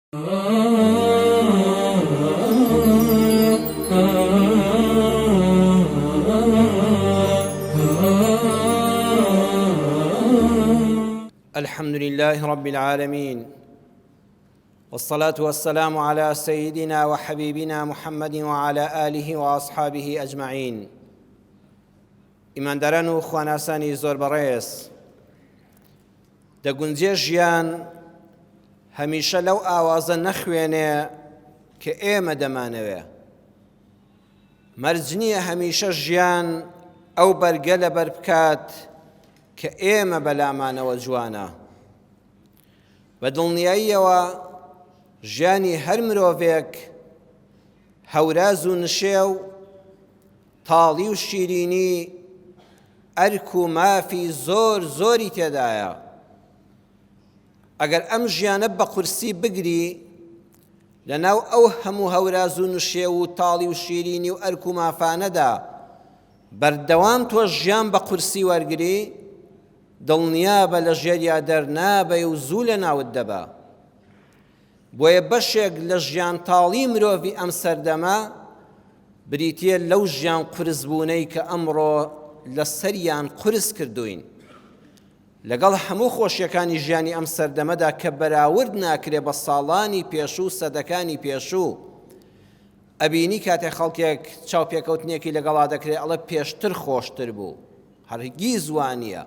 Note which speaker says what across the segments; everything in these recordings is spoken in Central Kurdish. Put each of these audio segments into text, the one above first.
Speaker 1: الحمد لله رب العالمين والصلاة والسلام على سيدنا وحبيبنا محمد وعلى آله وأصحابه أجمعين ئیمانداران و خواناسانی زۆر بەڕێز دەگونجێ ژیان هەمیشە لەو ئاوازە نەخوێنێ کە ئێمە دەمانەوێ. مەرج نییە هەمیشە ژیان ئەو بەرگە لەبەر بکات کە ئێمە بەلامانەوە جوانە. بە دڵنیاییەوە ژیانی هەر مرۆڤێک هەوراز و نشێو، تاڵی و شیرینی، ئەرک و مافی زۆر زۆری تێدایە. ئەگەر ئەم ژیانە بە قورسی بگری، لەناو ئەو هەموو هەوراز و نشێو و تاڵی و شیرینی و ئەرک و مافانەدا بەردەوام تۆ ژیان بە قورسی وەرگری، دڵنیابە لە ژێریا دەرنابەی و زوو لەناوت دەبا. بۆیە بەشێک لە ژیانتاڵی مرۆڤی ئەم سەردەمە بریتییە لەو ژیان قورسبوونەی کە ئەمڕۆ لە سەریان قورس کردووین. لەگەڵ هەموو خۆشیەکانی ژیانی ئەم سەردەمەدا کە بەراورد ناکرێ بە ساڵانی پێشوو و سەدەکانی پێشوو، ئەبینی کاتێ خەڵکێک چاوپێکەوتنێکی لەگەڵا دەکرێ ئەڵێ پێشتر خۆشتر بوو. هەرگیز وانییە.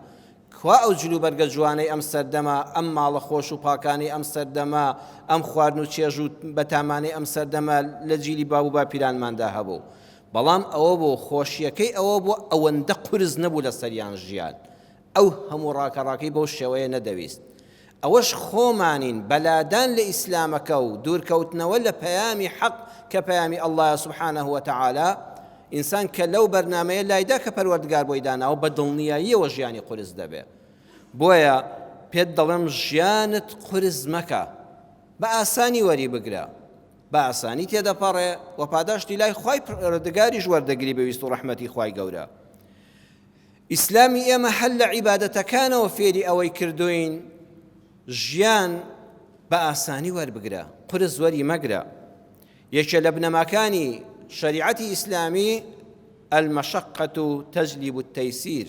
Speaker 1: کوا ئەو جلوبەرگە جوانەی ئەم سەردەمە، ئەم ماڵە خۆش و پاکانەی ئەم سەردەمە، ئەم خواردن و چێژ و بەتامانەی ئەم سەردەمە لە جیلی باب و باپیرانماندا هەبوو. بەڵام ئەوە بوو خۆشییەکەی ئەوە بوو ئەوەندە قورس نەبوو لەسەریان ژیان. ئەو هەموو ڕاکەڕاکەی بەو شێوەیە نەدەویست. ئەوەش خۆمانین بە لادان لە ئیسلامەکە و دوورکەوتنەوە لە پەیامی حەق کە پەیامی اللە یە سبحانە وتعالی، ئینسان کە لەو بەرنامەیە لایدا کە پەروەردگار بۆی داناوە بە دڵنیاییەوە ژیانی قورس دەبێ. بۆیە پێت دەڵێم ژیانت قورس مەکە، بە ئاسانی وەری بگرە، بە ئاسانی تێدەپەڕێ و پاداشتی لای خوای پەروەردگاریش وەردەگری بە ویست و ڕەحمەتی خوای گەورە. ئیسلامی ئێمە هەر لە عیبادەتەکانەوە فێری ئەوەی کردوین ژیان بە ئاسانی وەربگرە، قورس وەری مەگرە. یەکێ لە بنەماکانی شەریعەتی ئیسلامی المشقة تجلب التيسير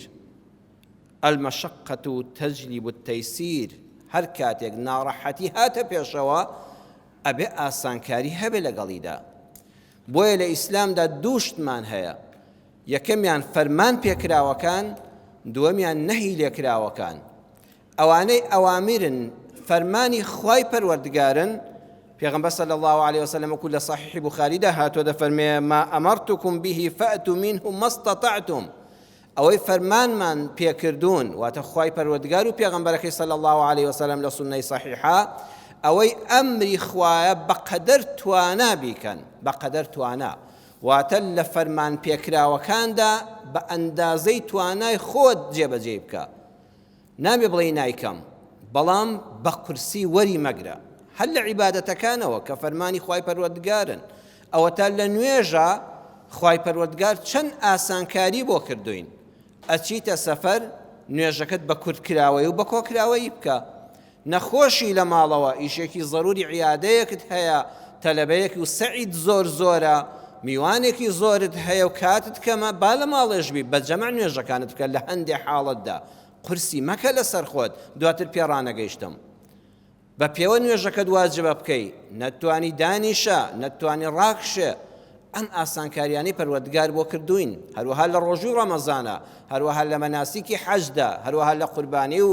Speaker 1: المشقة تجلب التيسير هەر کاتێک ناڕەحەتی هاتە پێشەوە ئەبێ ئاسانکاری هەبێ لەگەڵیدا. بۆیە لە ئیسلامدا دوو شتمان هەیە، یەکەمیان فەرمان پێکراوەکان، دووەمیان نەهی لێکراوەکان. ئەوانەی ئەوامیرن فەرمانی خوای پەروەردگارن، پێغەمبەر صلی اللە علیه وسلم وەکو لە صحیح بوخاریدا هاتووە دەفەرمێ ما امرتکم به فأتوا منه ما استطعتم ئەوەی فەرمانمان پێکردوون واتە خوای پەروەردگار و پێغەمبەرەکەی صلی اللە علیه وسلم لە سوننەی صحیحە ئەوەی ئەمری خوایە بەقەدەر توانا بیکەن بەقەدەر توانا واتە لە فەرمان پێکراوەکاندا بە ئەندازەی توانای خۆت جێبەجێی بکە. نابێ بڵێی نایکەم، بەڵام بە قورسی وەری مەگرە. هەر لە عیبادەتەکانەوە کە فەرمانی خوای پەروەردگارن، ئەوەتا لە نوێژا خوای پەروەردگار چەند ئاسانکاری بۆ کردووین. ئەچیتە سەفەر نوێژەکەت بە کورتکراوەیی و بە کۆکراوەیی بکە. نەخۆشی لە ماڵەوە ئیشێکی زەروری عیادەیەکت هەیە تەلەبەیەک و سەعیت زۆر زۆرە میوانێکی زۆرت هەیە و کاتت کەمە با لە ماڵێش بی بە جەمع نوێژەکانت بکە لە هەندێ حاڵەتدا قورسی مەکە لەسەر خۆت دواتر پێ ڕانەگەیشتم بە پێوە نوێژەکەت واجبە بکەی نەتوانی دانیشە نەتوانی ڕاکشێ ئەم ئاسانکاریانەی پەروەردگار بۆ کردووین، هەروەها لە ڕۆژووی ڕەمەزانا، هەروەها لە مەناسیکی حەجدا، هەروەها لە قوربانی و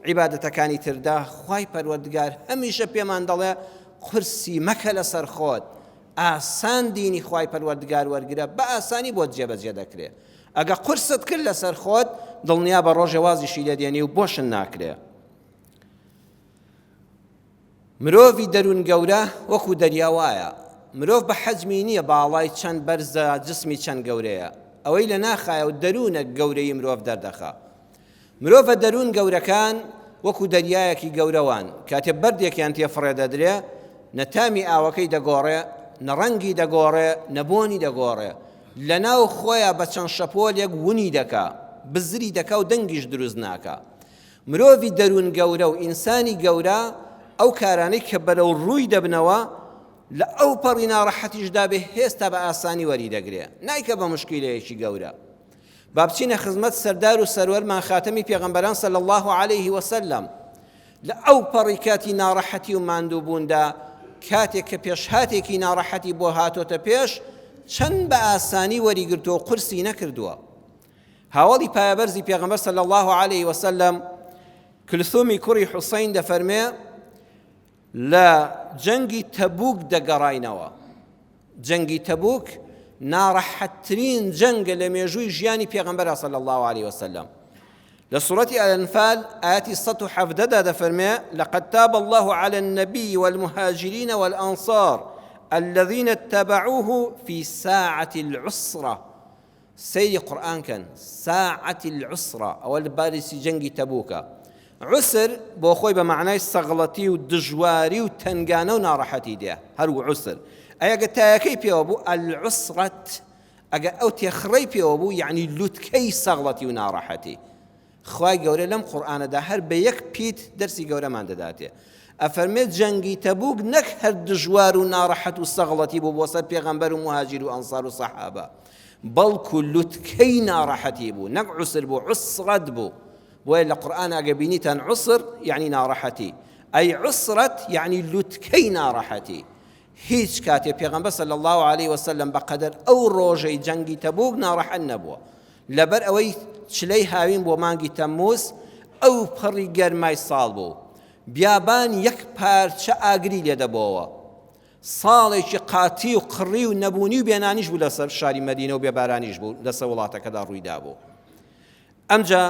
Speaker 1: عیبادەتەکانی تردا، خوای پەروەردگار هەمیشە پێمان دەڵێ قورسی مەکە لەسەر خۆت، ئاسان دینی خوای پەروەردگار وەرگرە، بە ئاسانی بۆت جێبەجێ دەکرێ. ئەگە قورست کرد لەسەر خۆت، دڵنیابە ڕۆژێ وازیشی لێ دێنی و بۆشت ناکرێ. مرۆڤی دەروون گەورە وەکو دەریا وایە، مرۆڤ بە حەجمی نییە باڵای چەند بەرزە جسمی چەند گەورەیە، ئەوەی لە ناخایە و دەروونە گەورەیی مرۆڤ دەردەخا. مرۆڤە دەروون گەورەکان وەکو دەریایەکی گەورە وان، کاتێ بەردێکیان تێ فڕێ دەدرێ نە تامی ئاوەکەی دەگۆڕێ، نە ڕەنگی دەگۆڕێ، نە بۆنی دەگۆڕێ، لە ناو خۆیا بە چەند شەپۆلێک ونی دەکا، بزری دەکا و دەنگیش دروست ناکا. مرۆڤی دەروون گەورە و ئینسانی گەورە. ئەو کارانەی کە بەرەو ڕووی دەبنەوە لە ئەو پەڕی ناڕەحەتیشدا بێ هێستا بە ئاسانی وەری دەگرێ نایکە بە مشکیلەیەکی گەورە. با بچینە خزمەت سەردار و سەروەرمان خاتەمی پێغەمبەران صلی اللە علیه وسلم لە ئەو پەڕی کاتی ناڕەحەتی و ماندووبووندا کاتێک کە پێشهاتێکی ناڕەحەتی بۆ هاتۆتە پێش چەند بە ئاسانی وەریگرتووە و قورسی نەکردووە. هاوەڵی پایەبەرزی پێغەمبەر صلی اللە علیه وسلم کلثومی کوڕی حوسەین دەفەرمێ لە جەنگی تەبوک دەگەڕاینەوە. جەنگی تەبوک ناڕەحەتترین جەنگە لە مێژووی ژیانی پێغەمبەرا صلی اللە علیه وسلم. لە سورەتی الانفال ئاەتی 117 دا دەفەرمێ لقد تاب الله على النبي والمهاجرين والأنصار الذين اتبعوه في ساعة العسرة سەیری قورئان کەن ساعة العسرە ئەوە لە باریسی جەنگی تەبوکە عسر بۆ خۆی بە مەعنای سەغڵەتی و دژواری و تەنگانە و ناڕەحەتی دێ هەر و عسر ئەگە تایەکەی پێوە بوو العسرەت ئەگەر ئەو تێخڕەی پێوە بوو یعنی لوتکەی سەغڵەتی و ناڕەحەتی خوای گەورە لەم قورئانەدا هەر بە یەک پیت دەرسی گەورەمان دەداتێ ئەفەرمێ جەنگی تەبوک نەک هەر دژوار و ناڕەحەت و سەغڵەتی بوو بۆ سەر پێغەمبەر و موهاجیر و ئەنسار و سەحابە بەڵکو لوتکەی ناڕەحەتی بوو نەک عوسر بوو عوسرەت بوو بۆیە لە قورئان ئەگە بینیتان عوسر یعنی ناڕەحەتی ئەی عوسرەت یعنی لوتکەی ناڕەحەتی هیچ کاتێ پێغەمبەر صلی الله علیه وسلم بەقەدەر ئەو ڕۆژەی جەنگی تەبوک ناڕەحەت نەبووە لەبەر ئەوەی چلەی هاوین بۆ مانگی تەمموز ئەو پەڕی گەرمای ساڵ بوو بیابان یەک پارچە ئاگری لێ دەبۆوە ساڵێکی قاتی و قڕی و نەبوونی و بێنانیش بوو لەسەر شاری مەدینە و بێبارانیش بوو لەسەر وڵاتەکەدا ڕوویدا بوو ئەمجا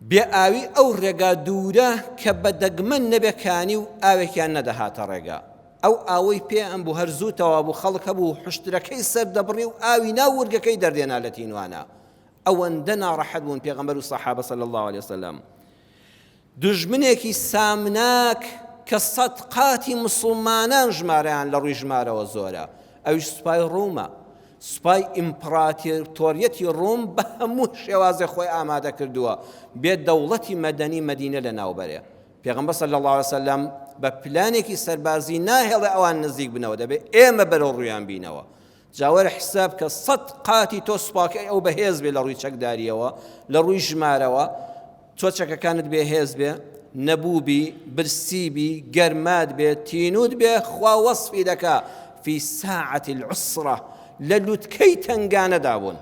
Speaker 1: بێ ئاوی ئەو ڕێگا دوورە کە بە دەگمەن نەبێ کانی و ئاوێکیان نەدەهاتە ڕێگا. ئەو ئاوەی پێ ئەم بوو هەر زوو تەوا بوو خەڵک هەبوو حوشترەکەی سەر دەبڕی و ئاوی ناو ورگەکەی دەردێنا لە تینوانە. ئەوەندە ناڕەحەت بوون پێغەمبەر و سەحابە صلی اللە علیە وسلم. دوژمنێکی سامناک کە سەت قاتی مسوڵمانان ژمارەیان لە ڕووی ژمارەوە زۆرە ئەویش سوپای ڕوومە سوپای ئیمپڕاتۆریەتی ڕووم بە هەموو شێوازێ خۆی ئامادە کردووە بێ دەوڵەتی مەدەنی مەدینە لە ناوبەرێ پێغەمبەر صلی الله علیه وسلم بە پلانێکی سەربازی ناهێڵێ ئەوان نزیک بنەوە دەبێ ئێمە بەرەو ڕوویان بینەوە جا وەرە حساب کە سەت قاتی تۆ سوپاکەی ئەو بەهێز بێ لە ڕووی چەکداریەوە لە ڕووی ژمارەوە تۆ چەکەکانت بێهێز بێ نەبووبی برسیبی گەرمات بێ تینوت بێ خوا وەصفی دەکا فی ساعة العسرە لە لوتکەی تەنگانەدا بوون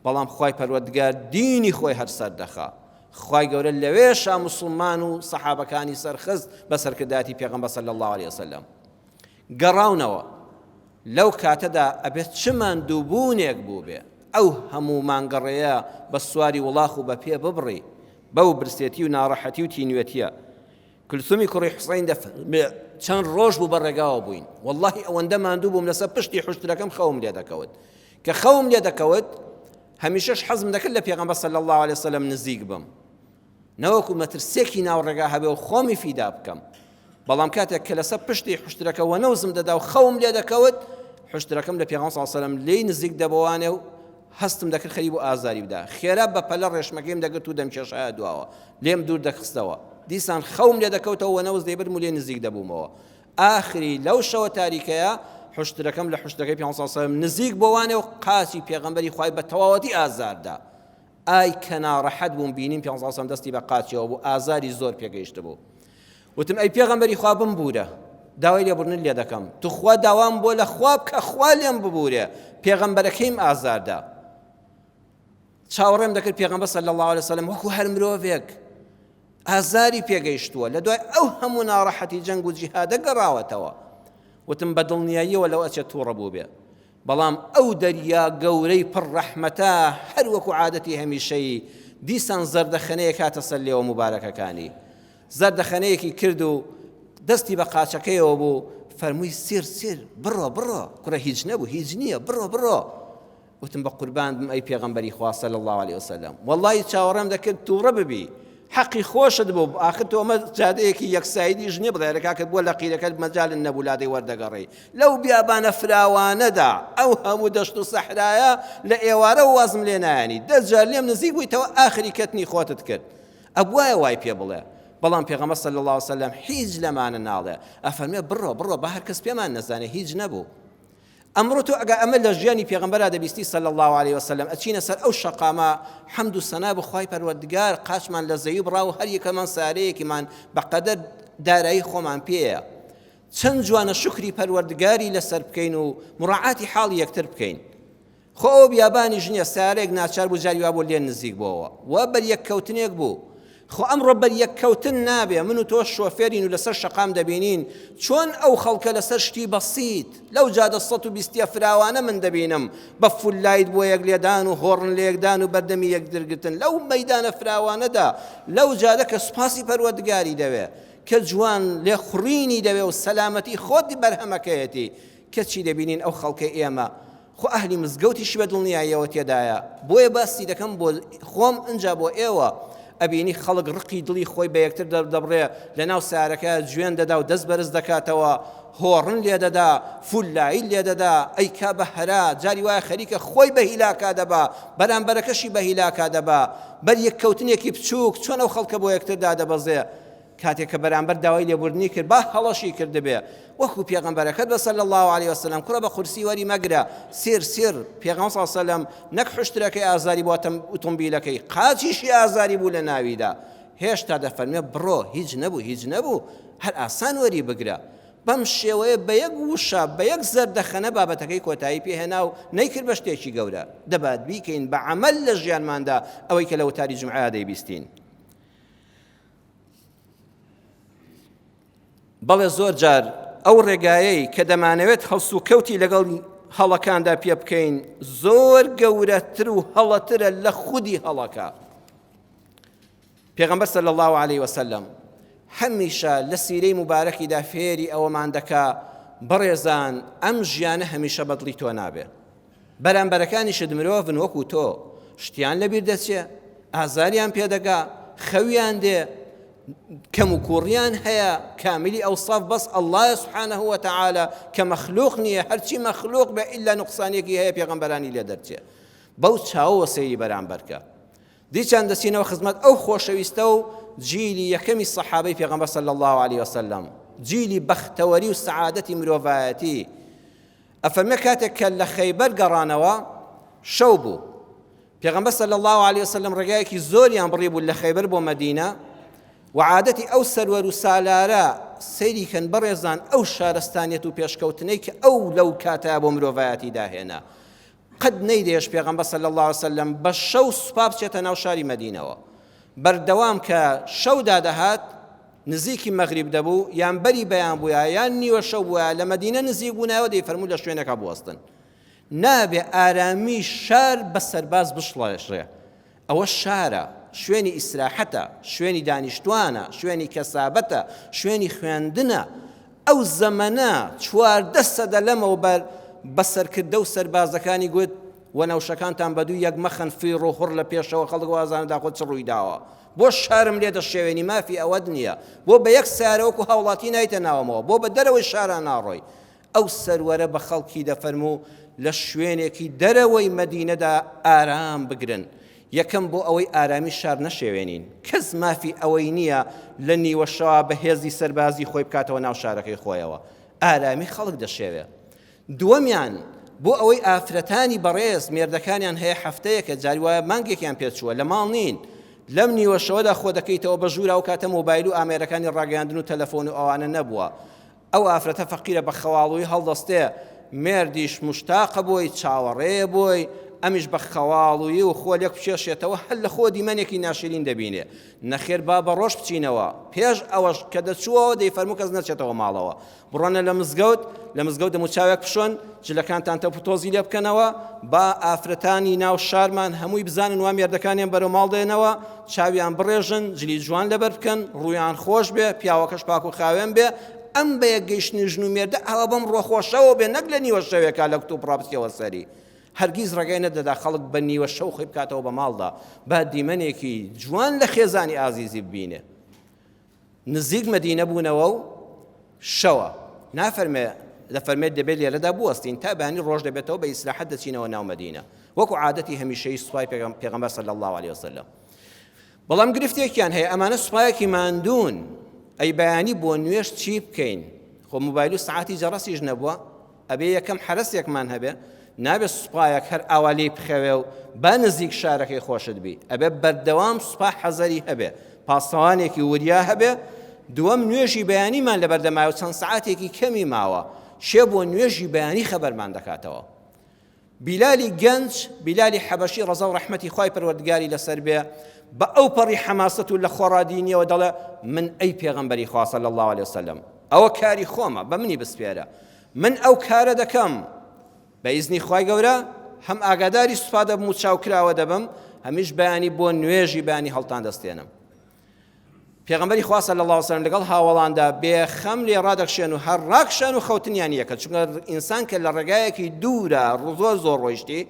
Speaker 1: بەڵام خوای پەروەردگار دینی خۆی هەر سەردەخا خوای گەورە لەوێشا مسلمان و سەحابەکانی سەرخست بە سەرکردایەتی پێغەمبەر صلی الله علیه وسلم گەڕاونەوە لەو کاتەدا ئەبێت چ ماندووبوونێک بووبێ ئەو هەموو مانگەڕێیە بە سواری وڵاخ و بە پێ ببڕی بەو برسێتی و ناڕەحەتی و تینوێتیە کلسومی کوڕی حوسەین دەفەرمێ چەند ڕۆژ بوو بە ڕێگاوە بووین واللهی ئەوەندە ماندوو بووم لەسەر پشتی حوشترەکەم خەوم لێ دەکەوت کە خەوم لێ دەکەوت هەمیشەش حەزم دەکرد لە پێغەمبەر صلی الله علیه وسلم نزیک بم نەوەکو مەترسێکی ناو ڕێگا هەبێ و خۆمی فیدا بکەم بەڵام کاتێک کە لەسەر پشتی حشترەکە وەنەوزم دەدا و خەوم لێ دەکەوت حشترەکەم لە پێغەمبەر صلی الله علیه وسلم لێی نزیک دەبوانێ و هەستم دەکرد خەریک بوو ئازاری بدا خێرا بە پەلە ڕێشمەکەیم دەگرت و دەمکێشایە دواوە لێم دوور دەخستەوە دیسان خەوم لێ دەکەوتەوە وەنەوز دەیبردم و لێ نزیک دەبوومەوە ئاخری لەو شەوە تاریکەیە حشترەکەم لە حشتەکەی پێ سەلم نزیک بۆوانێ و قاچی پێغەمبەری خوای بە تەواوەتی ئازاردا ئای کە ناڕەحەت بووم بینیم پێ سەلم دەستی بە قاچیەوە بوو ئازاری زۆر پێگەیشتبوو وتم ئەی پێغەمبەری خوا بمبوورە داوای لێبوردنت لێ دەکەم توخوا داوام بۆ لە خوا بکە خوا لێم ببوورێ پێغەمبەرەکەیم ئازاردا چاوەڕێم دەکرد پێغەمبەر صلی الله علیه وسلم وەکو هەر مرۆڤێک ئازاری پێگەیشتووە لە دوای ئەو هەموو ناڕەحەتی جەنگ و جیهادە گەڕاوەتەوە وتم بە دڵنیاییەوە لەو ئەچێت تووڕە بوو بێ بەڵام ئەو دەریا گەورەی پڕ ڕەحمەتە هەر وەکو عادەتی هەمیشەیی دیسان زەردەخەنەیەک هاتە سەر لێوە موبارەکەکانی زەردەخەنەیەکی کرد و دەستی بە قاچەکەیەوە بوو فەرمووی سیر سیر بڕۆ بڕۆ کوڕە هیچ نەبوو هیچ نییە بڕۆ بڕۆ وتم بە قوربان بم ئەی پێغەمبەری خوا صلی الله علیه وسلم واللهی چاوەڕێم دەکرد تووڕە ببی حەقی خۆشت بوو ئاخر تۆ ئەمە جادەیەکی یەکسایدیش نییە بڵێ کاکە بووە لە قیرەکەت مەجالت نەبوو لادەی وەردەگەڕێی لەو بیابانە فراوانەدا ئەو هەموو دەشت و سەحرایە لە ئێوارە وازم لێ نایانی دە جار لێم نزیک بوویتەوە ئاخری کەتنی خۆتت کرد ئەبوایە وای پێ بڵێ. بەڵام پێغەمبەر صلی اللە علیه وسلم هیچ لەمانە ناڵێ، ئەفەرمێ بڕۆ بڕۆ با هەر کەس پێمان نەزانێ هیچ نەبوو. ئەمڕۆ تۆ ئەگە ئەمە لە ژیانی پێغەمبەرا دەبیستی صلی اللە علیه وسلم ئەچینە سەر ئەو شەقامە حەمد و سەنا بۆ خوای پەروەردگار قاچمان لە زەوی بڕا و هەر یەکەمان سارەیەکیمان بەقەدەر دارایی خۆمان پێیە چەند جوانە شوکری پەروەردگاری لەسەر بکەین و مڕاعاتی حاڵی یەکتر بکەین. خۆ ئەوە بیابانیش نییە، سەیارەیەک ناچار بوو جاری وابوو لێ نزیک بۆوە و بەریەککەوتنێک بوو. خۆ ئەمڕۆ بەریەککەوتن نابێ، من و تۆ شۆفێرین و لەسەر شەقام دەبینین چۆن ئەو خەڵکە لەسەر شتی بەسیت لەو جادە 120 فراوانە من دەبینم بە full light بۆ یەک لێدان و هۆڕن لێکدان و بەردەمی یەکترگرتن لەو مەیدانە فراوانەدا لەو جادە کە سوپاسی پەروەردگاری دەوێ کە جوان لێخوڕینی دەوێ و سەلامەتی خۆتی بەرهەمەکەیەتی کەچی دەبینین ئەو خەڵکەی ئێمە خۆ ئەهلی مزگەوتیشی بە دڵنیاییەوە تێدایە بۆیە باسی دەکەم بۆ خۆم ئنجا بۆ ئێوە ئەبینی خەڵک ڕقی دڵی خۆی بە یەکتر دەردەبڕێ لەناو سارەکە جوێن دەدا و دەست بەرز دەکاتەوە هۆڕن لێدەدا فولایی لێدەدا ئەیکا بە هەرا جاری وایە خەریکە خۆی بە هیلاکا دەبا بەرامبەرەکەشی بە هیلاکا دەبا بەر یەککەوتنێکی بچووک چۆن ئەو خەڵکە بۆ یەکتر دادەبەزێ کاتێک کە بەرامبەر داوای لێبوردنی کرد با هەڵەشی کردبێ وەکو پێغەمبەرەکەت بە صلی اللە علیه وسلم کوڕە بە قورسی وەری مەگرە سیر سیر پێغەمبەر صلی اللە علیه وسلم نەک حوشترەکەی ئازاری بووە ئوتومبیلەکەی قاچیشی ئازاری بوو لە ناویدا هێشتا دەفەرمێ بڕۆ هیچ نەبوو هیچ نەبوو هەر ئاسان وەری بگرە بەم شێوەیە بە یەک وشە بە یەک زەردەخەنە بابەتەکەی کۆتایی پێهێنا و نەیکرد بە شتێکی گەورە دەبات بیکەین بە عەمەل لە ژیانماندا ئەوەی کە لە وتاری جومعەیا دەیبیستین. بەڵێ زۆر جار ئەو ڕێگایەی کە دەمانەوێت هەڵسوکەوتی لەگەڵ هەڵەکاندا پێ بکەین زۆر گەورەتر و هەڵەترە لە خودی هەڵەکە پێغەمبەر صلی الله علیه وسلم هەمیشە لە سیرەی مبارەکیدا فێری ئەوەمان دەکا بەڕێزان ئەم ژیانە هەمیشە بەدڵی تۆ نابێ بەرامبەرەکانیشت مرۆڤن وەکو تۆ، شتیان لەبیر دەچێ، ئازاریان پێدەگا، خەویان دێ، کەموکوڕیان هەیە، کاملی ئەوساف بەس اللە سبحانه وتعالی کە مەخلوق نییە، هەرچی مەخلوق بێ ئیلا نوقسانیەکی هەیە پێغەمبەرانی لێ دەرچێ. بەو چاوەوە سەیری بەرامبەر کە. دیسان دەچینەوە خزمەت ئەو خۆشەویستە و جیلی یەکەمی سەحابەی پێغەمبەر صلی اللە علیه وسلم، جیلی بەختەوەری و سەعادەتی مرۆڤایەتی، ئەفەرمێ کاتێک کە لە خەیبەر گەڕانەوە شەو بوو پێغەمبەر صلی الله علیه وسلم ڕێگایەکی زۆریان بڕی بوو لە خەیبەر بۆ مەدینە و عادەتی ئەو سەروەر و سالارە سەیری کەن بەڕێزان ئەو شارستانیەت و پێشکەوتنەی کە ئەو لەو کاتە بۆ مرۆڤایەتی داهێنا قەت نەیدەیەش پێغەمبەر صلی الله علیه وسلم بە شەو سوپا بچێتە ناو شاری مەدینەوە بەردەوام کە شەو دادەهات نزیکی مەغریب دەبوو یان بەری بەیان بووە یان نیوە شەو بووە لە مەدینە نزیک بوونایەوە دەیفەرموو لە شوێنەکە بوەستن نابێ ئارامی شار بە سەرباز بشڵێشرێ ئەوە شارە شوێنی ئیسراحەتە شوێنی دانیشتوانە شوێنی کەسابەتە شوێنی خوێندنە ئەو زەمەنە 14 سەدە لەمەوبەر بە سەرکردە و سەربازەکانی گوت وەنەوشەکانتان بەدوو یەک مەخەن فیڕ و هوڕ لە پێشەوە خەڵک وازانە داخۆ چ ڕووی داوە بۆ شارم لێ دەشێوێنی مافی ئەوەت نییە بۆ بە یەک سیارە وەکو هاوڵاتی نایتە ناومەوە بۆ بە دەرەوەی شارا ناڕۆی ئەو سەروەرە بە خەڵکی دەفەرموو لە شوێنێکی دەرەوەی مەدینەدا ئارام بگرن یەکەم بۆ ئەوەی ئارامی شار نەشێوێنین کەس مافی ئەوەی نییە لە نیوەشەوە بە هێزی سەربازی خۆی بکاتەوە ناو شارەکەی خۆیەوە ئارامی خەڵک دەشێوێ دووەمیان، بۆ ئەوەی ئافرەتانی بەڕێز مێردەکانیان هەیە هەفتەیەکە جاری وایە مانگێکیان پێچووە لە ماڵ نین لەم نیوە شەوەدا خۆ دەکەیتەوە بە ژوورا و کاتە مۆبایل و ئامێرەکانی ڕاگەیاندن و تەلەفۆن و ئەوانە نەبووە ئەو ئافرەتە فەقیرە بە خەواڵووی هەڵدەستێ مێردیش مشتاقە بۆی چاوەڕێیە بۆی ئەمیش بە خەواڵووی و خۆ لێک بکێشێتەوە هەر لە خۆ دیمەنێکی ناشرین دەبینێ نەخێر با بە ڕۆژ بچینەوە پێش ئەوەش کە دەچووەوە دەیفەرموو کەس نەچێتەوە ماڵەوە بڕۆنە لە مزگەوت، لە مزگەوت دەموچاوێک بشۆن، جلەکانتان تەپ و تۆزی لێ بکەنەوە، با ئافرەتانی ناو شارمان هەمووی بزانن وا مێردەکانیان بەرەو ماڵ دێنەوە، چاویان بڕێژن، جلی جوان لەبەر بکەن، ڕوویان خۆش بێ، پیاوەکەش پاک و خاوێن بێ، ئەم بە یەکگەیشتنی ژن و مێردە ئاوا بەم ڕووە خۆشەوە بێ نەک لە نیوە شەوێکا لە کتوپڕا بچیەوە سەری. هەرگیز ڕێگای نەدەدا خەڵک بە نیوە شەو خۆی بکاتەوە بە ماڵدا، با دیمەنێکی جوان لە خێزانی ئازیزی ببینێ. نزیک مەدینە بوونەوە و شەوە. نافەرمێ، دەفەرمێت دەبێت لێرەدا بوەستین تا بەیانی ڕۆژ دەبێتەوە بە ئیسراحەت دەچینەوە ناو مەدینە وەکو عادەتی هەمیشەیی سوپای پێغەمبەر صلی الله علیه وسلم. بەڵام گرفتێکیان هەیە ئەمانە سوپایەکی ماندوون ئەی بەیانی بۆ نوێژ چی بکەین خۆ موبایل و سەعاتی جەڕەسیش نەبووە ئەبێ یەکەم حەرەسێکمان هەبێ نابێت سوپایەک هەر ئاوا لێی بخەوێ و با نزیک شارەکەی خۆشت بی ئەبێ بەردەوام سوپا حەزەری هەبێ پاسەوانێکی وریا هەبێ دووەم نوێژی بەیانیمان لەبەردەمایە و چەند سەعاتێکی کەمی ماوە شێ بۆ نوێژی بەیانی خەبەرمان دەکاتەوە بیلالی گەنج، بیلالی حەبەشی ڕەزا و ڕەحمەتی خوای پەروەردگاری لەسەر بێ، بە ئەو پەڕی حەماسەت و لەخۆڕادینیەوە دەڵێ، من ئەی پێغەمبەری خوا صلی اللە علیە وسلم، ئەوە کاری خۆمە، بە منی بسپێرە، من ئەو کارە دەکەم، بە ئیزنی خوای گەورە هەم ئاگاداری سوپا دەبم و چاوکراوە دەبم، هەمیش بەیانی بۆ نوێژی بەیانی هەڵتان دەستێنم. پێغەمبەری خوا صلی اللە علیه وسلم لەگەڵ هاوەڵاندا بێ خەم لێ ڕادەکشێن و هەر ڕاکشان و خەوتنیان یەکە چونکە ئینسان کە لە ڕێگایەکی دوورە زۆر زۆر ڕۆیشتی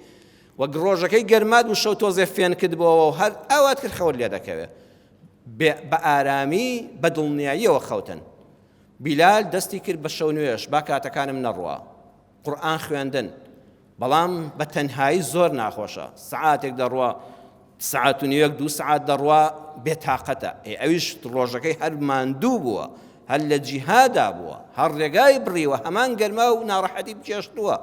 Speaker 1: وەک ڕۆژەکەی گەرماد و شەو تۆزێ فێن کردبەوە و هەر ئاوات کرد خەوت لێ دەکەوێ بە ئارامی بە دڵنیاییەوە خەوتن بیلال دەستی کرد بە شەو نوێژ با کاتەکانم نەڕوا قورئان خوێندن بەڵام بە تەنهایی زۆر ناخۆشە سەعاتێک دەڕوا سەعات و نیوێک دوو سەعات دەڕوا بێتاقەتە ئێ ئەویش ڕۆژەکەی هەر ماندوو بووە هەر لە جیهادا بووە هەر ڕێگای بڕیوە هەمان گەرما و ناڕەحەتی بچێشتووە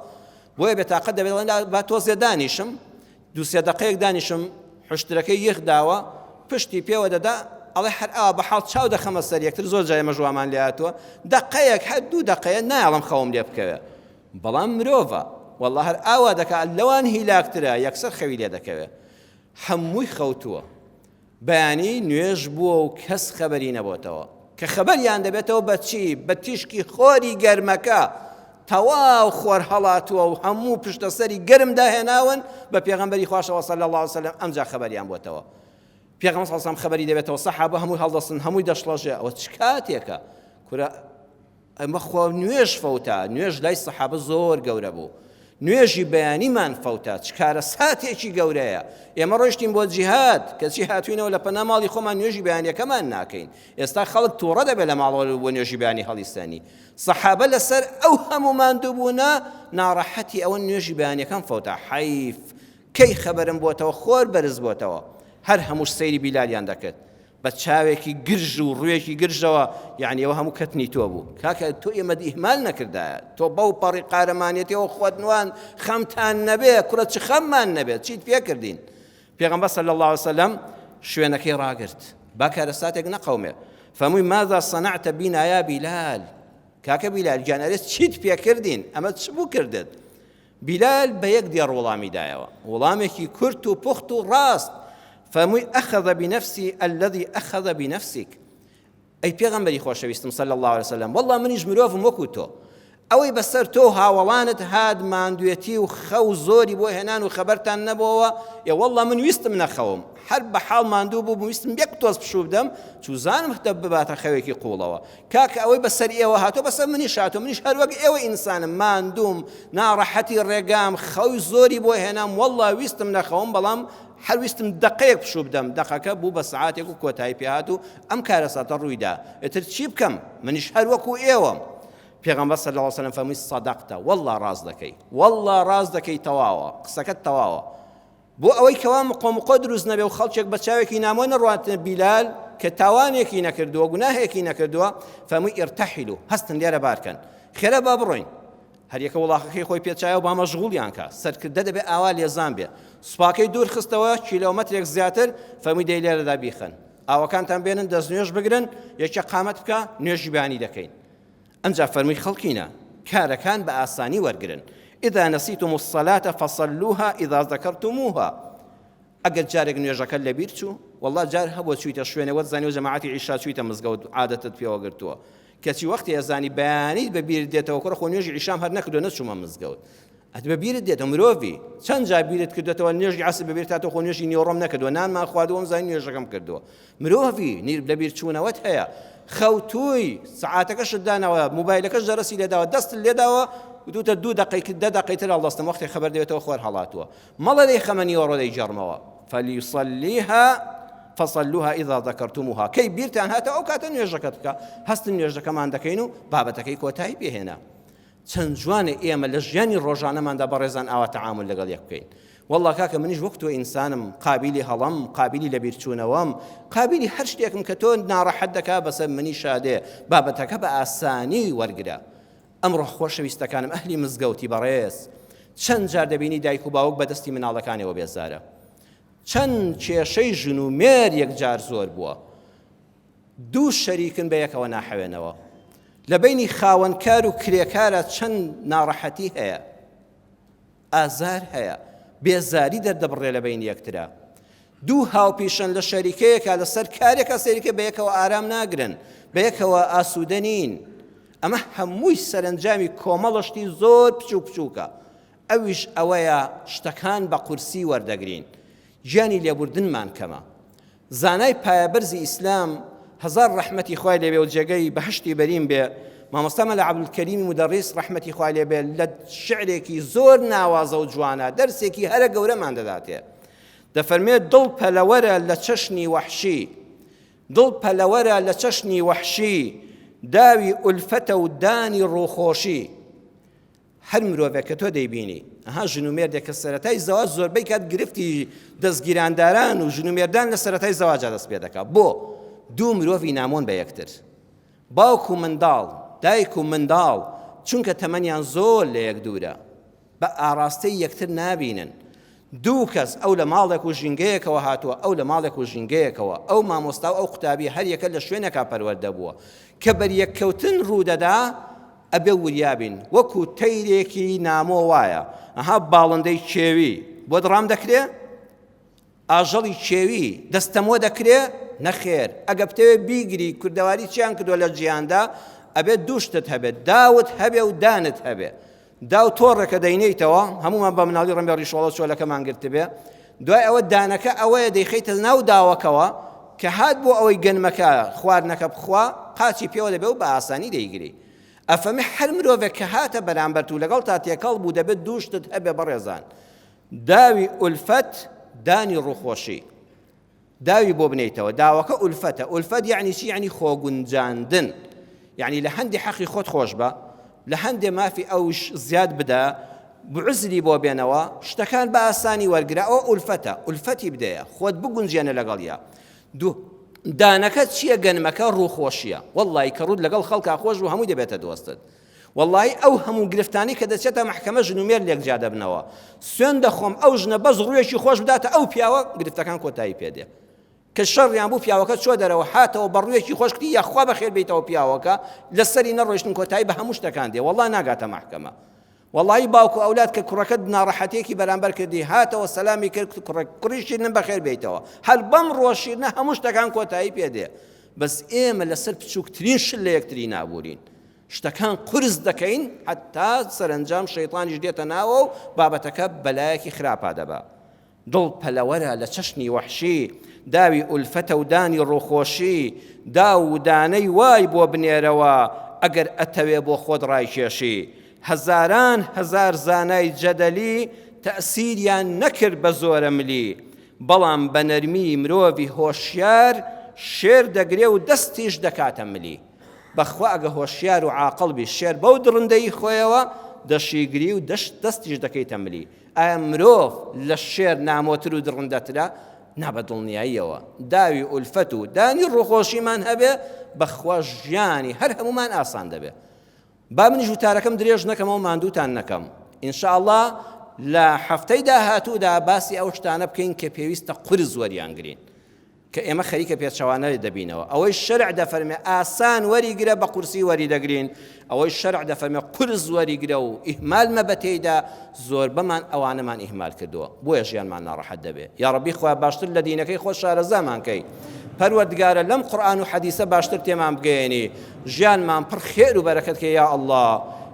Speaker 1: بۆیە بێتاقەت دەبێت با تۆزێ دانیشم دوو سێ دەقەیەک دانیشم حشترەکەی یخ داوە پشتی پێوە دەدا ئەڵێ هەر ئاوا بە حاڵ چاو دەخەمە سەر یەکتر زۆر جای ئێمەش وامان لێ هاتووە دەقەیەک هەر دوو دەقەیە نایەڵم خەوم لێ بکەوێ بەڵام مرۆڤە والله هەر ئاوا دەکا لەوان هیلاکترە یەکسەر خەوی لێ دەکەوێ هەمووی خەوتووە بەیانی نوێژ بووە و کەس خەبەری نەبۆتەوە. کە خەبەریان دەبێتەوە بە چی؟ بە تیشکی خۆری گەرمەکە. تەواو خۆر هەڵاتووە و هەموو پشتەسەری گەرم داهێناون بە پێغەمبەری خواشەوە صلی اللە علیه وسلم ئەمجا خەبەریان بۆتەوە. پێغەمبەر صلی اللە علیه وسلم خەبەری دەبێتەوە سەحابە هەمووی هەڵدەستن هەمووی دەشڵەژێ ئەوە چ کاتێکە کورە ئەمە خۆ نوێژ فەوتا، نوێژ لای سەحابە زۆر گەورە بوو. نوێژی بەیانیمان فەوتا، چ کارەساتێکی گەورەیە. ئێمە ڕۆیشتین بۆ جیهاد، کەچی هاتوینەوە لە پەنا ماڵی خۆمان نوێژی بەیانیەکەمان ناکەین. ئێستا خەڵک تووڕە دەبێت لە ماڵەوە بۆ نوێژی بەیانی هەڵیستێنی. سەحابە لەسەر ئەو هەموو ماندووبوونە ناڕەحەتی ئەوەن نوێژی بەیانیەکەم فەوتا. حەیف! کەی خەبەرم بۆتەوە خۆر بەرز بۆتەوە. هەر هەمووش سەیری بیلالیان دەکرد. بە چاوێکی گرژ و ڕوویەکی گرژەوە یعنی ئەوە هەموو کەتنی تۆ بوو کاکە تۆ ئێمەت ئیهمال نەکردایە تۆ بەو پەڕی قارەمانێتیەوە خۆت نوان خەمتان نەبێ کوڕە چ خەممان نەبێت چیت پێکردین پێغەمبەر صلی الله علیه وسلم شوێنەکەی ڕاگرت با کارەساتێک نەقەومێ فەرمووی ماذا صنعت بنا یا بیلال کاکە بیلال گیان ئەرێ چیت پێکردین ئەمە چ بوو کردت بیلال بە یەک دێڕ وڵامی دایەوە، وڵامێکی کورت و پوخت و ڕاست، فەرمووی، اخذ بنفسی الذی اخذ بنفسک، ئەی پێغەمبەری خۆشەویستم صلی اللە علیە وسلم، وەڵڵا منیش مرۆڤم وەکو تۆ، ئەوەی بەسەر تۆ و هاوەڵانت هات ماندوێتی و خەو زۆری بۆ هێنان و خەبەرتان نەبۆوە، ئێ وەڵڵا من ویستم نەخەوم، هەر بە حاڵ ماندوو بووم ویستم یەک تۆز پشوو بدەم، چوزانم بباتە خەوێکی قووڵەوە. کاکە ئەوەی بەسەر ئێوە هاتووە بەسەر منیش هاتووە منیش هەر وەک ئێوە ئینسانم ماندووم ناڕەحەتی ڕێگام خەوی زۆری بۆ هێنام واللە ویستم نەخەوم بەڵام هەر ویستم دەقەیەک پشوو بدەم دەقەکە بوو بە سەعاتێک و کۆتایی پێهات و ئەم کارەساتە ڕوویدا ئیتر چی بکەم منیش هەر وەکو ئێوەم پێغەمبەر صلی الله علیه وسلم فەرمووی صدقتە والله ڕاست دەکەی والله ڕاست دەکەی تەواوە قسەکەت تەواوە بۆ ئەوەی کەوا مقۆمقۆ دروست نەبێ و خەڵکێک بە چاوێکی نامۆ نەڕواتنە بیلال کە تاوانێکی نەکردووە گوناهێکی نەکردووە فەرمووی ارتحلوا هەستن لێرە بارکەن خێرا با بڕۆین هەریەکە وڵاخەکەی خۆی پێچایە و با مەشغوڵیان کا سەرکردە دەبێ ئاوا لێزان بێ سوپاکەی دوور خستەوە کیلۆمەترێک زیاتر فەرمووی دەی لێرەدا بیخەن ئاوەکانتان بێنن دەستنوێژ بگرن یەکێ قامەت بکە نوێژی بەیانی دەکەین ئەنجا فەرمووی خەڵکینە کارەکان بە ئاسانی وەرگرن، اذا نسیتم الصلاة فصلوها اذا ذکرتموها، ئەگەر جارێک نوێژەکەت لەبیر چوو، وەڵڵا جار هەبووە چوویتە شوێنێ وەت زانیوە جەماعەتی عیشا چوویتە مزگەوت عادەتت پێوە گرتووە، کەچی وەختی ئەزانی بەیانیت بە بیرت دێتەوە کوڕە خۆ نوێژی عیشام هەر نەکردووە نەچوومە مزگەوت. ئەت بە بیرت دێتەوە مرۆڤی چەند جار بیرت کردوێتەوە نوێژی عەسر بە بیرت هاتەوە خۆ نوێژی نیوەڕۆم نەکردووە نانمان خواردووە وەمزانی نوێژەکەم کردووە مرۆڤی نیر لەبیر چوونەوەت هەیە خەوتووی سەعاتەکەشت داناوە موبایلەکەش جەرەسی لێداوە دەستت لێداوە وتوتە دوو دەقەی دە دەقەی تر هەڵدەستم وەختی خەبەر دەوێتەوە خۆر هەڵاتووە مەڵێ دەی خەمە نیوەڕۆ دەیگێڕمەوە فلیصلیها فصلوها اذا ذکرتموها کەی بیرتان هاتەوە ئەو کاتە نوێژەکەت بکە هەستن نوێژەکەمان دەکەین و بابەتەکەی کۆتایی پێهێنا. چەند جوانە ئێمە لە ژیانی ڕۆژانەماندا بەڕێزان ئاوا تەعامول لەگەڵ یەک بکەین. وەڵڵا کاکە منیش وەک تۆ ئینسانم، قابیلی هەڵەم، قابیلی لەبیرچوونەوەم، قابیلی هەر شتێکم کە تۆ ناڕەحەت دەکا بەسەر منیشا دێ، بابەتەکە بە ئاسانی وەرگرە. ئەمڕۆ خۆشەویستەکانم ئەهلی مزگەوتی بەڕێز، چەند جار دەبینی دایک و باوک بە دەستی مناڵەکانیەوە بێزارە. چەند کێشەی ژن و مێر یەکجار زۆر بووە. دوو شەریکن بە یەکەوە ناحەوێنەوە. لە بەینی خاوەنکار و کرێکارا چەند ناڕەحەتی هەیە. ئازار هەیە. بێزاری دەردەبڕێ لە بەینی یەکترا. دوو هاوپیشەن لە شەریکەیەکا لەسەر کارێکا سەیرکە بە یەکەوە ئارام ناگرن، بە یەکەوە ئاسوودە نین. ئەمە هەمووی سەرەنجامی کۆمەڵە شتی زۆر بچووک بچووکە. ئەویش ئەوەیە شتەکان بە قورسی وەردەگرین. گیانی لێبوردنمان کەمە. زانای پایەبەرزی ئیسلام هەزار ڕەحمەتی خوای لێبێ و جێگەی بەهەشتی بەرین بێ مامۆستا مەلا عەبدولکەریمی مودەڕیس ڕەحمەتی خوای لێبێ لە شعرێکی زۆر ناوازە و جوانە دەرسێکی هەرە گەورەمان دەداتێ دەفەرمێ دڵ پەلەوەرە لە چەشنی وەحشی دڵ پەلەوەرە لە چەشنی وەحشی داوی ئولفەتە و دانی ڕووخۆشی هەر مرۆڤێک کە تۆ دەیبینی ئەها ژن و مێردێک کە سەرەتای زەواج زۆربەی کات گرفتی دەستگیرانداران و ژن و مێردان لە سەرەتای زەواجا دەست پێ دەکا بۆ دوو مرۆڤی نامۆن بە یەکتر باوک و منداڵ دایک و منداڵ چونکە تەمەنیان زۆر لە یەک دوورە بە ئاراستەی یەکتر نابینن دوو کەس ئەو لە ماڵێک و ژینگەیەکەوە هاتووە، ئەو لە ماڵێک و ژینگەیەکەوە، ئەو مامۆستا و ئەو قوتابی هەر یەکە لە شوێنێکا پەروەردە بووە. کە بەریەککەوتن ڕوو دەدا، ئەبێ وریا بین. وەکوو تەیرێکی نامۆ وایە. ئەها باڵندەی کێوی بۆت ڕام دەکرێ؟ ئاژەڵی کێوی دەستەمۆ دەکرێ؟ نەخێر. ئەگە بتەوێ بیگری، کوردەواری چیان کردووە لە جیهاندا؟ ئەبێ دوو شتت هەبێ، داوت هەبێ و دانت هەبێ. داو تۆڕێکە دەینێیتەوە، هەموومان بە مناڵی ڕەنگە ڕیشۆڵە چۆلەکەمان گرتبێ، دوای ئەوە دانەکە ئەوەیە دەیخەیتە ناو داوەکەوە کە هات بۆ ئەوەی گەنمەکە خواردنەکە بخوا قاچی پێوە دەبێ و بە ئاسانی دەیگری. ئەفەرمێ هەر مرۆڤێک کە هاتە بەرامبەرت و لەگەڵتا تێکەڵ بوو دەبێت دوو شتت هەبێ بەڕێزان، داوی ئولفەت، دانی ڕووخۆشی. داوی بۆ بنێیتەوە داوەکە ئولفەتە ئولفەت یەعنی چی یەعنی خۆگونجاندن یەعنی لە هەندێ حەقی خۆت خۆش بە لە هەندێ مافی ئەوش زیاد بدە بعزری بۆ بێنەوە شتەکان بە ئاسانی وەرگرە ئەوە ئولفەتە ئولفەتی بدەیە خۆت بگونجێنە لەگەڵیا دوو دانەکە چییە گەنمەکە ڕووخۆشیە وەڵی کە ڕوت لەگەڵ خەڵکا خۆش بوو هەمووی دەبێتە دۆستت وەڵایی ئەو هەموو گرفتانەی کە دەچێتە مەحکەمە ژن و مێرد لێک جیا دەبنەوە سوێن دەخۆم ئەو ژنە بەس ڕوویەکی خۆش بداتە ئەو پیاوە گرفتەکان کۆتایی پێدێ کە شەڕیان بوو پیاوەکە چۆ دەرەوە هاتەوە بە ڕوویەکی خۆش کتی یاخوا بەخێر بیتەوە پیاوەکە لەسەری نەڕۆیشتن کۆتایی بە هەموو شتەکان دێ وەڵا ناگاتە مەحکەمە وەڵایی باوک و ئەولاد کە کوڕەکەت ناڕەحەتێکی بەرامبەر کردی هاتەوە سەلامی کرد کوڕە کوڕی شیرنم بەخێر بیتەوە هەر بەم ڕۆ شیرنە هەموو شتەکان کۆتایی پێدێ بەس ئێمە لەسەر بچووکترین شت لە یەکتری نابورین شتەکان قورس دەکەین حەتا سەرەنجام شەیتانیش دێتە ناوە و بابەتەکە بەلایەکی خراپا دەبا. دڵ پەلەوەرە لە چەشنی وەحشی، داوی ئولفەتە و دانی ڕووخۆشی، داو و دانەی وای بۆ بنێرەوە ئەگەر ئەتەوێ بۆ خۆت ڕایکێشی. هەزاران هەزار زانای جەدەلی تەئسیریان نەکرد بە زۆرەملی، بەڵام بە نەرمی مرۆڤی هۆشیار شێر دەگرێ و دەستیش دەکاتە ملی. بەخوا ئەگە هۆشیار و عاقڵ بی شێر بەو دڕندەیی خۆیەوە دەشیگری و دەشت دەستیش دەکەیتە ملی ئایا مرۆڤ لە شێر نامۆتر و دڕندەترە؟ نا بە دڵنیاییەوە داوی ئولفەت و دانی ڕووخۆشیمان هەبێ بەخوا ژیانی هەر هەموومان ئاسان دەبێ با منیش وتارەکەم درێژ نەکەمەوە ماندووتان نەکەم ان شاء اللە لە هەفتەی داهاتوودا باسی ئەو شتانە بکەین کە پێویستە قورس وەریانگرین کە ئێمە خەریکە پێچەوانە دەبینەوە ئەوەی شەرع دەفەرمێ ئاسان وەریگرە بە قورسی وەری دەگرین ئەوەی شەرع دەفەرمێ قورس وەریگرە و ئیهمال مەبە تێیدا زۆربەمان ئەوانەمان ئیهمال کردووە بۆیە ژیانمان ناڕەحەت دەبێ یاڕەبی خوایە باشتر لە دینەکەی خۆت شارەزامان کەی پەروەردگارە لەم قورئان و حەدیسە باشتر تێمان بگەیەنی ژیانمان پڕ خێر و بەرەکەت کەی یا اللە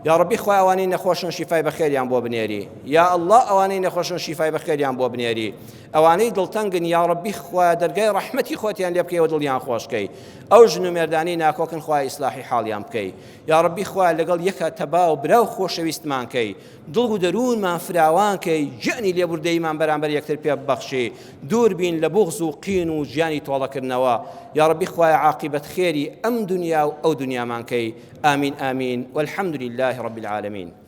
Speaker 1: یاڕەبی خوایە ئەوانەی نەخۆشن شیفای بەخێریان بۆ بنێری یا اللە ئەوانەی نەخۆشن شیفای بەخێریان بۆ بنێری ئەوانەی دڵتەنگن یاڕەبی خوایە دەرگای ڕەحمەتی خۆتیان لێ بکەی و دڵیان خۆشکەی ئەو ژن و مێردانەی ناکۆکن خوایە ئیسلاحی حاڵیان بکەی یاڕەبی خوایە لەگەڵ یەکا تەبا و برا و خۆشەویستمان کەی دڵ و دەروونمان فراوان کەی گیانی لێبوردەییمان بەرامبەر یەکتر پێ ببەخشی دوور بین لە بوغز و قین و ژیانی تۆڵەکردنەوە یاڕەبی خوایە عاقیبەت خێری ئەم دنیا و ئەو دنیامان کەی ئامین ئامین والحمد لله. لله رب العالمین.